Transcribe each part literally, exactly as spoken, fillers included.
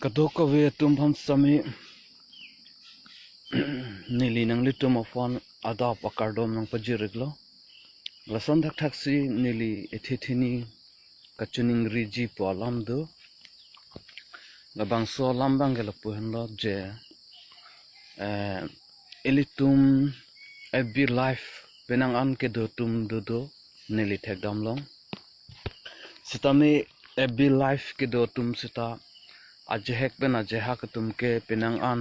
Kadokave atum aphan sitame neli nanglitum aphan adap akardom nangpajir-iklo. Lason thakthaksi neli ethe theni kachiningriji pu alam do. Labangso alam abangke lapu henlo je, eh, ilitum F B live penang an kedo atum dodo, neli thekdamlong. Sitame F B live kedo atum sita ajahak pen ajahak atum ke penang an,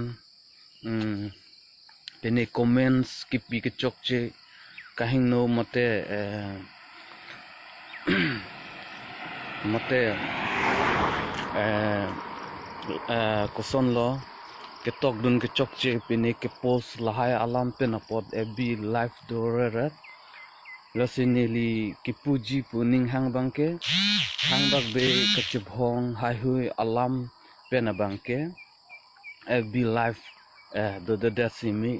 mm, pine comments kipi kechokche, kahingno mate, eh, mate, eh, eh, kosonlo, ketokdun kechokche, pine kepost lahai alam pen apot F B live do reret. Lasi neli kipuji pu ninghang abangke, thangbak be kachibhong haihui alam pen abangke F B live, eh, dodedet simi.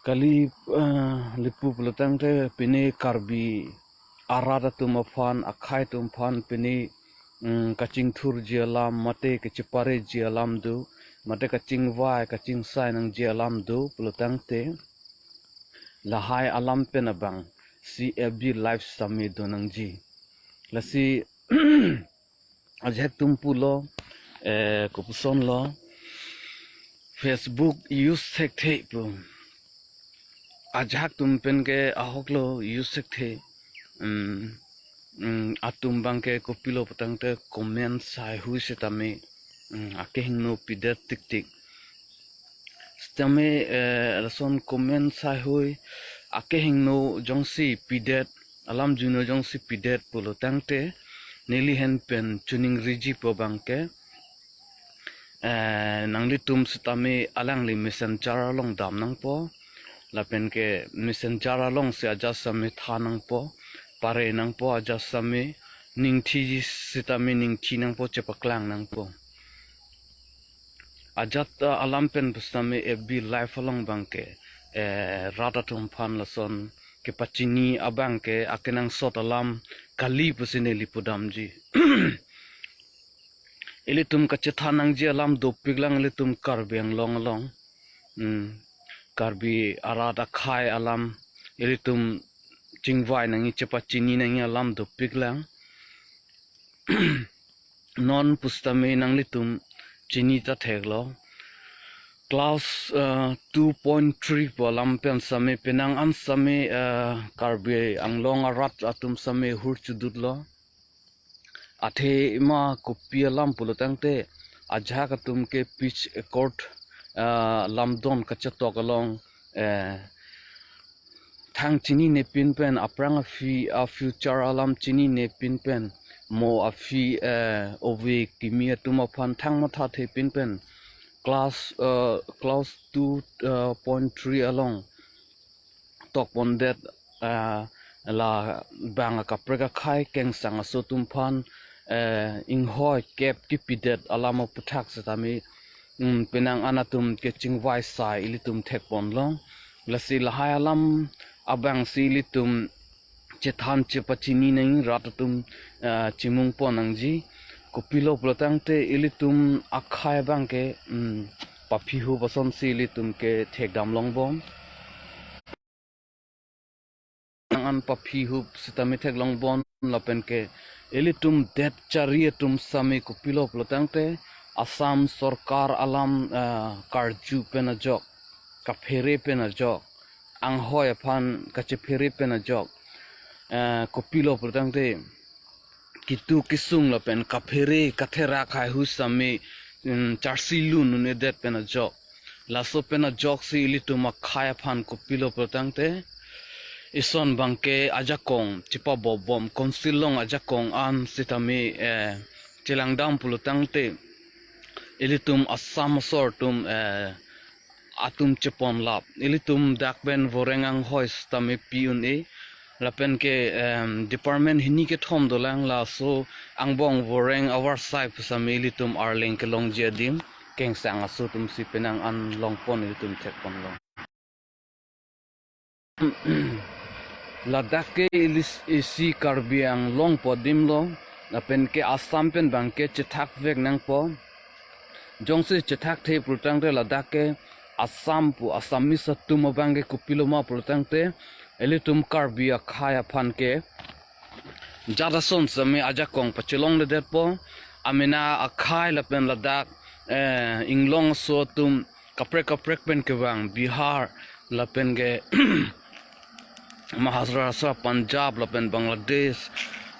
Kali, eh, lapu pulotangte pine Karbi arat atum aphan, akhei atum aphan pine, mm, kachingthurji alam, mate kachipareji alam do, mate kachingvai, kachingsai nangji alam do pulotangte, lahai alam pen abang si F B live sitame do nangji. Lasi ajahak atum pulo, eh, kopusonlo, Facebook use thekthe pu. Ajahak atum penke ahoklo use thekthe. Mm, mm, atum abangke kopilo pulotangte comments haihui sitame, mm, akehingno pidet tiktik. Sitame, eh, lason comments haihui akehingno jongsi pidet, alam juno jongsi pidet pulotangte, neli ahin pen chiningriji pu abangke, eh, nanglitum sitame alangli Messenger along dam nangpo, lapenke Messenger alongsi ajat sitame than nangpo, pare nangpo, ajat sitame ningthi sitame ningthi nangpo, chepaklang nangpo. Ajat, eh, alam pen pusitame F B live along abangke, eh, rat atum aphan lason kepachini abangke akenangsot alam kali pusi neli pudamji. Ilitum kachethan nangji alam dopiklang ilitum Karbi Anglong along. Hmm. Karbi arat akhei alam ilitum chingvai nangji, chepachini nangji alam dopiklang. Non pusitame nanglitum chini ta theklo. Clause, uh, two point three pu alam pen sitame penang an sitame, uh, Karbi Anglong arat atum sitame hur chudutlo. Athema kopi alam pulotangte, ajahak atum ke peace accord, uh, lamdon kachetok along, eh, thang chinine pin pen, aphrang afi-, a future alam chinine pin pen, mo aphi, eh, ove kimi atum aphan thang mathathe pin pen, clause, eh, clause two, eh, point three along tokpondet, eh, labang akaprek akhei kengsang aso atum aphan, eh, inghoi kep kipidet alam aputhak sitame, mm, penang an atum kechingvai sai ilitum thekponlong. Lasi lahai alam abang si ilitum chethan chepachini nang rat atum, ah, chimungpon nangji. Kopilo pulotangte ilitum akhei abangke, mm, paphi hup asonsi ilitum ke thekdamlongbom. Nang an paphi hup sitame theklongbom lapenke ilitum det chari atum sitame kopilo pulotangte Assam sorkar alam, ah, karju pen ajok, kaphere pen ajok, anghoi aphan kachephere pen ajok, ah, kopilo pulotangte kitu kisung lapen kaphere katherak haihui sitame, mm, charsi lun un-edet pen ajok. Laso pen ajoksi ilitum akhei aphan kopilo pulotangte, ison abangke ajakong chepabobom, council along ajakong an sitame, eh, chelangdam pulotangte, ilitum Assam asor atum, eh, atum cheponlap. Ilitum dak pen voreng anghoi sitame pi un-e. Lapenke, em, department hini kethom dolang, laso angbong voreng avarsai pusitame ilitum arleng kelongji adim kengsang aso atumsi penang an longpon, ilitum thekponlong. Ladak ke ilis isi Karbi Anglong pu adim lo, lapenke Assam pen abangke chethakvek nangpo. jongsi chethak the pulotangte ladak ke Assam pu Assamese atum abang ke kopiloma pulotangte ilitum Karbi akhei aphan ke jat ason sitame ajakong pachelongledetpo. Amena akhei lapen ladak, eh, inglong aso atum kaprek kaprek pen kevang Bihar lapen ke Maharashtra, Punjab lapen Bangladesh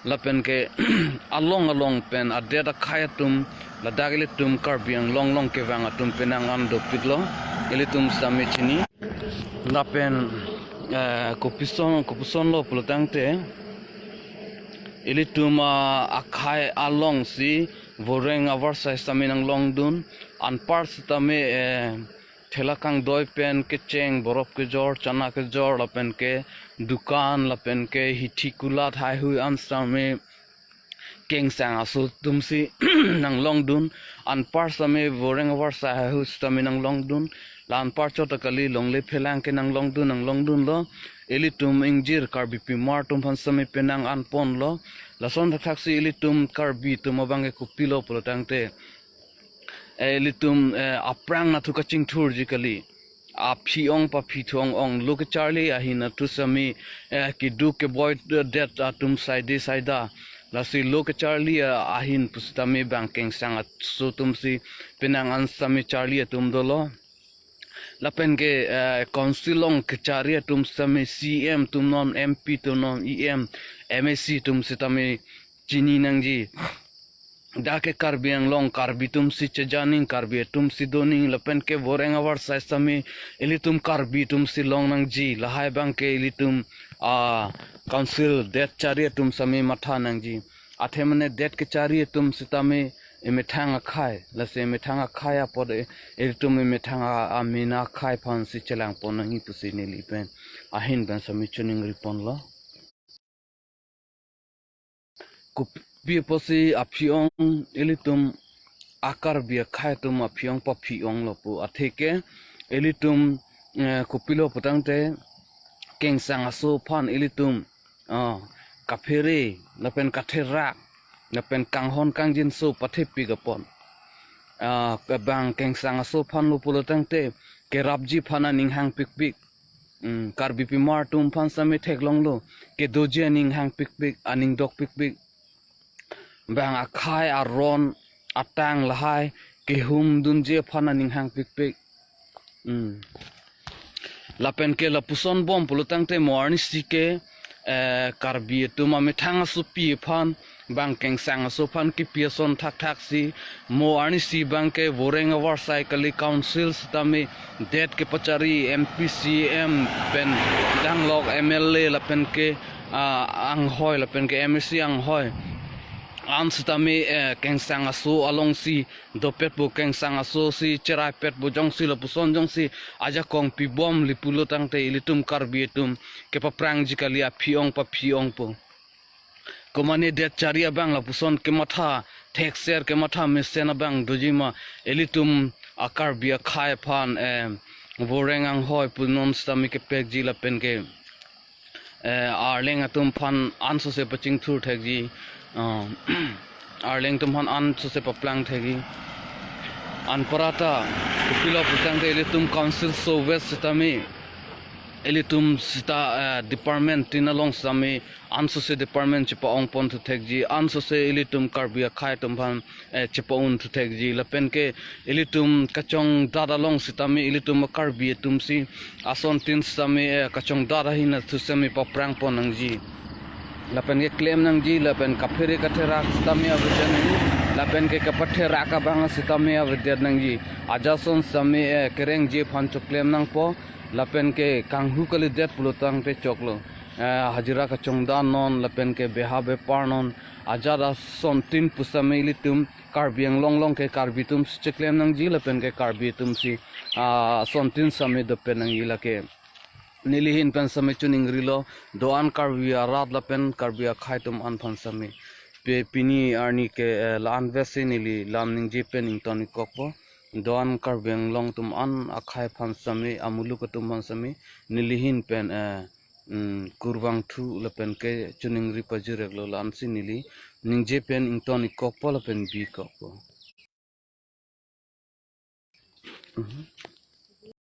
lapen ke along along pen adet akhei atum ladak ilitum Karbi Anglong along kevang atum penang an dopiklo, ilitum sitame chini. Lapen, eh, kopison, kopisonlo pulotangte ilitum, ah, akhei alongsi voreng avarsai sitame nanglongdun, anpar sitame, eh, thela kangdoi pen kecheng, borop kejor, chana kejor lapen ke dukan lapen ke hithi kulat haihui an sitame kengsang aso atumsi nanglongdun, anpar sitame voreng avarsai haihui sitame nanglongdun, la anpar chot ta kali longle phelang ke nanglongdun, nanglongdunlo. Ilitum ingjir Karbi pimar atum aphan sitame penang an ponlo. Lason thakthaksi ilitum Karbi atum abang ke kopilo pulotangte, eh, ilitum, eh, aphrang nathu kachingthurji kali. Aphi-ong paphi thu ong-ong, lo kecharli ahin nathu sitame, eh, keduk keboi det atum saide saida. Lasi lo kecharli, eh, ahin pusitame bang kengsang aso atumsi penang an sitame charli atum dolo. Lapen ke, eh, council along kechari atum sitame C M atum non, M P atum non, E M, M A C atum sitame chini nangji. Dak ke Karbi Anglong, Karbi atumsi chejaning, Karbi atumsi doning, lapen ke voreng avarsai sitame ilitum Karbi atumsi long nangji. Lahai abang ke ilitum, ah, council det chari atum sitame matha nangji. Athe mane det kechari atum sitame emethang akhei, lasi emethang akhei apot, eh, ilitum emethang a, amena akhei aphansi chelang pon nangji pusi neli pen ahin pen sitame choningri ponlo. Kopi apotsi aphi-ong, ilitum a-Karbi akhei atum aphi-ong paphi-onglo pu atheke ilitum, eh, kopilo pulotangte kengsang aso aphan ilitum, ah, kaphere lapen katherak lapen kanghon kangjinso pathepik apot, ah, ke bang kengsang aso aphanlo pulotangte kerapji aphan aning hangpikpik. Hmm, Karbi pimar atum aphan sitame theklonglo, kedoji aning hangpikpik, aning dokpikpik. Bang akhei aron atang lahai kehumdunji aphan aning hangpikpik. Hmm. Lapen ke lapuson bom pulotangte mo arnisi ke, eh, Karbi atum amethang asopi aphan, bang kengsang aso aphan kipi ason thakthaksi, mo arnisi abang ke voreng avarsai kali, council sitame det kepachari, M P, C M pen danglok, M L A lapen ke, ah, anghoi lapen ke M A C anghoi an sitame, eh, kengsang aso alongsi dopetpo, kengsang asosi cheraipetpo, jongsi lapuson jongsi ajakong pibomle pulotangte ilitum Karbi atum kepaphrangji kali, aphi-ong paphi-ongpo. Komane det chari abang lapuson kematha thekser, kematha mesen abang dojima, ilitum a-Karbi akhei aphan, eh, voreng anghoi pu non sitame kepekji lapen ke, eh, arleng atum aphan ansose pachingthur thekji, ah, arleng atum aphan ansose paplang thekji. Anparta kopilo pulotangte ilitum council so west sitame ilitum sita, eh, department tin along sitame ansose department chepa-ong pon thu thekji, ansose ilitum Karbi akhei atum aphan, eh, chepa-un thu thekji, lapen ke ilitum kachongdat along sitame ilitum Karbi atumsi asontin sitame, eh, kachongdat ahin nathu sitame paphrang pon nangji. Lapen ke klem nangji, lapen kaphere katherak sitame avedet nangji, lapen ke kapatherak abang sitame avedet nangji. Ajason sitame, eh, kerengji aphan choklem nangpo, lapen ke kanghu kalidet pulotangte choklo. Eh, hajira kachongdat non, lapen ke beha bepar non, ajat asontin pusitame ilitum Karbi Anglong along ke Karbi atumsi cheklem nangji, lapen ke Karbi atumsi, ah, asontin sitame dopet nangji, lake neli ahin pen sitame choningrilo, do-an Karbi arat lapen Karbi akhei atum an aphan sitame. Pe pini arni ke, eh, la-an vesi neli lam ningje pen ington-ikkokpo. Do-an Karbi Anglong atum an akhei aphan sitame, amuluk atum aphan sitame, neli ahin pen, eh, mm, kurvangthu lapen ke choningri pajireklo, la-ansi neli ningje pen ington-ikkokpo lapen bi-ikkokpo. Mhm.